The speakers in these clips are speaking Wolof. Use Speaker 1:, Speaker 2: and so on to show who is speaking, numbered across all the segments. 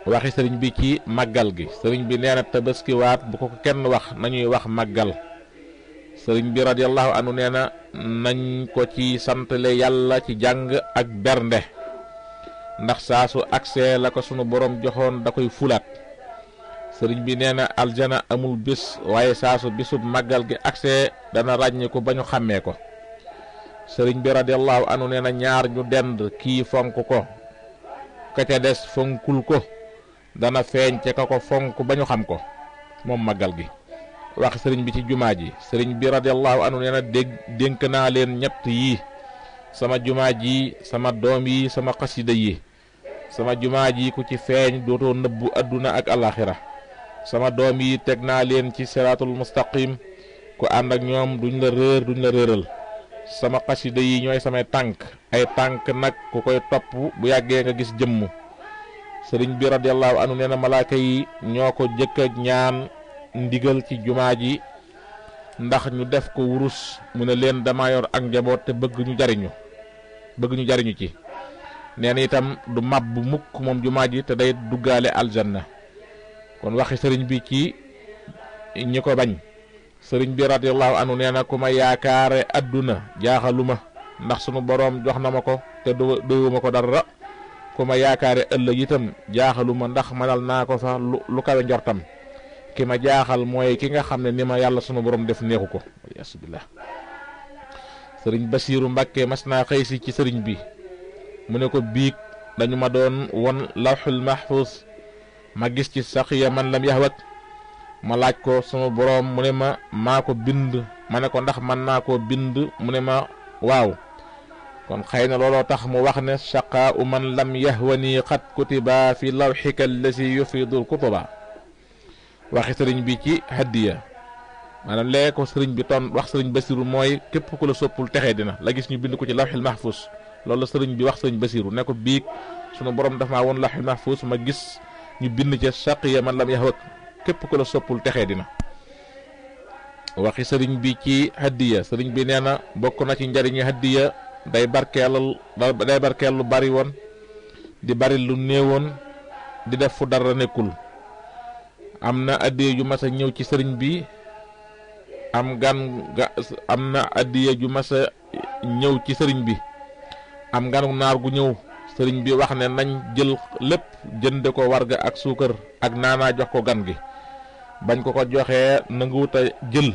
Speaker 1: waxi sëriñ bi ci màggal gi sëriñ bi nee na tabaskiwaat bu ko kenn wax nañuy wax màggal sëriñ bi radiyallahu anhu nee na nañ ko ci santale yàlla ci jàng ak bernde ndax saa su agsee la ko sunu borom joxoon da koy fulaat sëriñ bi nee na aljana amul bis waaye saa su bisub màggal gi agsee dana ràññi ko ba ñu xàmmee ko sëriñ bi radiyallahu anhu nee na ñaar ñu dend kii fonk ko ka ca des fonkul ko dana feeñ ca ka ko fonk ba ñu xam ko moom màggal gi wax sëriñ bi ci jumaa ji sëriñ bi radiyallahu anhu nee na dénk naa leen ñett yi sama jumaa ji sama doom yi sama xasida yi sama jumaa ji ku ci feeñ dootoo nëbbu adduna ak alaxira sama doom yi teg naa leen ci siraatul mustaqim ku ànd ak ñoom duñ la réer duñ la réeral sama xasida yi ñooy samay tànk ay tànk nag ku koy topp bu yàggee nga gis jëmm sëriñ bi radiyallahu anhu nee na malaaka yi ñoo ko jëkk ak ñaan ndigal ci jumaa ji ndax ñu def ko wurus mu ne leen dama yor ak njaboot te bëgg ñu jariñu ci nee na itam du màbb mukk moom jumaa ji te day duggaale aljanna kon waxi sëriñ bi ci ñi ko bañ sëriñ bi radiyallahu anhu nee na ku ma yaakaare adduna jaaxaluma ndax sunu boroom jox na ma ko te doyuma ko dara ku ma yaakaare ëllëg itam jaaxaluma ndax manal naa ko fa lu kawe njortam ki ma jaaxal mooy ki nga xam ne ni ma yàlla sunu borom def neexu ko yasubillah sëriñ Basiiru Mbàkke mas naa xëy si ci sëriñ bi mu ne ko biig dañu ma doon won lawxul mahfuz ma gis ci saqiya man lam yahwak ma laaj ko sunu borom mu ne ma maa ko bind ma ne ko ndax man naa koo bind mu ne ma waaw kon xëy na looloo tax mu wax ne shaqaa'u man lam yahwani qad kutiba fi lawxika allasi yufidul kutuba waxi sëriñ bi ci hadiya maanaam léegi ko sëriñ bi ton wax sëriñ Basiru mooy képp ku la soppul texee dina la gis ñu bind ko ci lawxil mahfuz loolu la sëriñ bi wax sëriñ Basiru ne ko biig sunu borom dafa maa woon lawxil mahfuz ma gis ñu bind ca shaqiya man lam yahwak képp ku la soppul texee dina waxi sëriñ bi ci hadiya sëriñ bi nee na bokk na ci njariñi hadiya day barkeel lu bari woon di bari lu néewoon di def fu dara nekkul am na addiya ju mas a ñëw ci sëriñ bi am na addiya ju mas a ñëw ci sëriñ bi am ganu naar gu ñëw sëriñ bi wax ne nañ jël lépp jënde ko warga ak suukar ak naanaa jox ko gan gi bañ ko joxee nanguwut a jël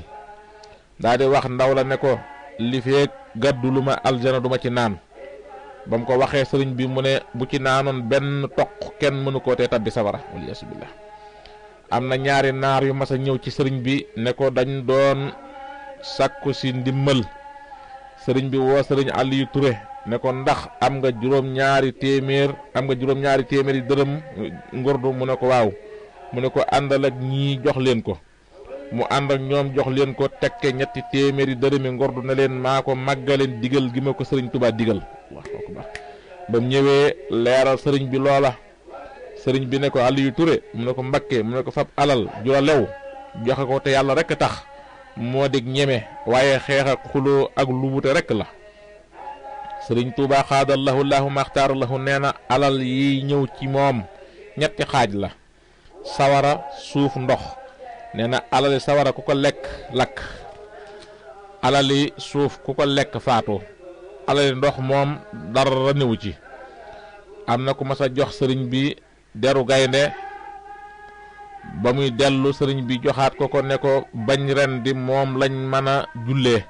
Speaker 1: daa di wax ndaw la ne ko li feek gàddu lu ma aljana duma ci naan ba mu ko waxee sëriñ bi mu ne bu ci naanoon benn toq kenn mënu koo tee tabbi sawara waliyaasu billah am na ñaari naar yu mas a ñëw ci sëriñ bi ne ko dañ doon sàkku si ndimmal sëriñ bi woo sëriñ Aliou Touré ne ko ndax am nga juróom-ñaari téeméeri dërëm ngordu mu ne ko waaw mu ne ko àndal ak ñii jox leen ko mu ànd ak ñoom jox leen ko tekke ñetti téeméeri dërëmi ngordu ne leen maa ko màggaleen digal gi ma ko sëriñ Tuubaa digal ba mu ñëwee leeral sëriñ bi loola sëriñ bi ne ko Aliou Touré mu ne ko Mbakke mu ne ko fab alal ju la lew joxe ko te yàlla rekk tax moo dig ñeme waaye xeex ak xuloo ak lu wute rekk la sëriñ Tuubaa xaadallahu llaahu maxtaar lahu nee na alal yi ñëw ci moom ñetti xaaj la sawara suuf ndox nee na alali sawara ku ko lekk lakk alali suuf ku ko lekk faatu alali ndox moom dara newu ci am na ku mas a jox sëriñ bi deru gaynde ba muy dellu sëriñ bi joxaat ko ne ko bañ ren di moom lañ mën a jullee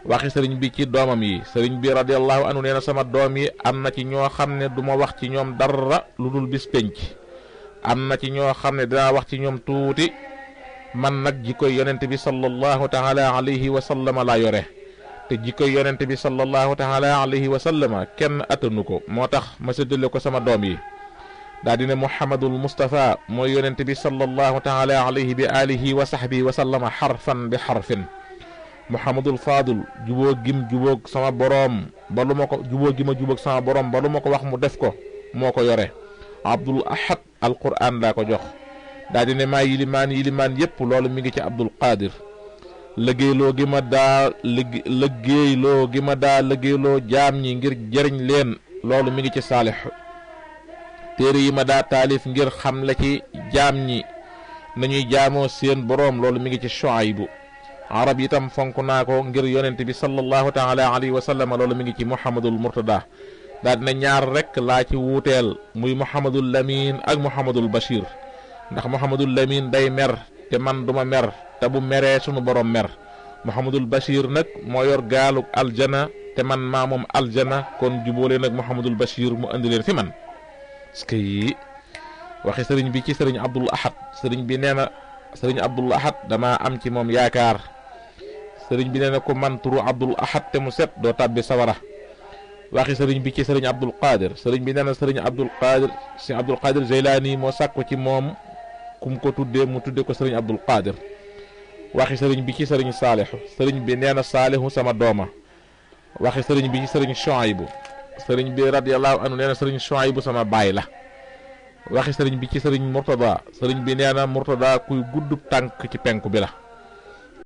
Speaker 1: waxi sëriñ bi ci doomam yi sëriñ bi radiyallahu anhu nee na sama doom yi am na ci ñoo xam ne duma wax ci ñoom dara lu dul bis penc am na ci ñoo xam ne dinaa wax ci ñoom tuuti man nag jikkoy yonent bi sallallahu taala alayhi wa sallama laa yore te jikkoy yonent bi sallallahu taala alayhi wa sallama kenn attanu ko moo tax ma séddale ko sama doom yi daa dine Muhammadul Mustafa mooy yonent bi sallallahu taala alayhi bi alihi wa sahbihi wa sallama xarfan bi xarfin Muhammadul Fadul jubóo gim jubóog sama boroom ba lu ma ko jubóo gi ma jubóog sama boroom ba lu ma ko wax mu def ko moo ko yore Abdul Ahad alquran laa ko jox daa di ne maa yilimaan yépp loolu mi ngi ci Abdul Qadir liggéeyloo gi ma daa liggéeyloo jaam ñi ngir jëriñ leen loolu mi ngi ci Saalix téere yi ma daa taalif ngir xam la ci jaam ñi nañuy jaamoo seen boroom loolu mi ngi ci Shuaybu arab itam fonk naa ko ngir yonent bi sallallahu taala alayhi wa sallam loolu mi ngi ci Muhammadul Murtada daal dina ñaar rek laa ci wuuteel muy Muhammadul Lamin ak Muhammadul Bashir ndax Muhammadul Lamin day mer te man duma mer te bu meree sunu borom mer Muhammadul Bashir nag moo yor gaalug aljana te man maa moom aljana kon jubóole nag Muhammadul Bashir mu andi leen fi man skay waxi sëriñ bi ci sëriñ Abdul Ahad sëriñ bi nee na sëriñ Abdul Ahad damaa am ci moom yaakaar sëriñ bi nee na ko man turu Abdul Ahad te mu set doo tàbbi sawara waxi sëriñ bi ci sëriñ Abdul Qadir sëriñ bi nee na sëriñ Abdul Qadir si Abdul Qadir Jeylaani moo sàkku ci moom kum ko tuddee mu tuddee ko sëriñ Abdul Qadir waxi sëriñ bi ci sëriñ Saalihu sëriñ bi nee na Saalihu sama dooma waxi sëriñ bi ci sëriñ Shuaybu sëriñ bi radiyallahu anhu nee na sëriñ Shuaybu sama baay la waxi sëriñ bi ci sëriñ Murtada sëriñ bi nee na Murtada kuy guddub tànk ci penku bi la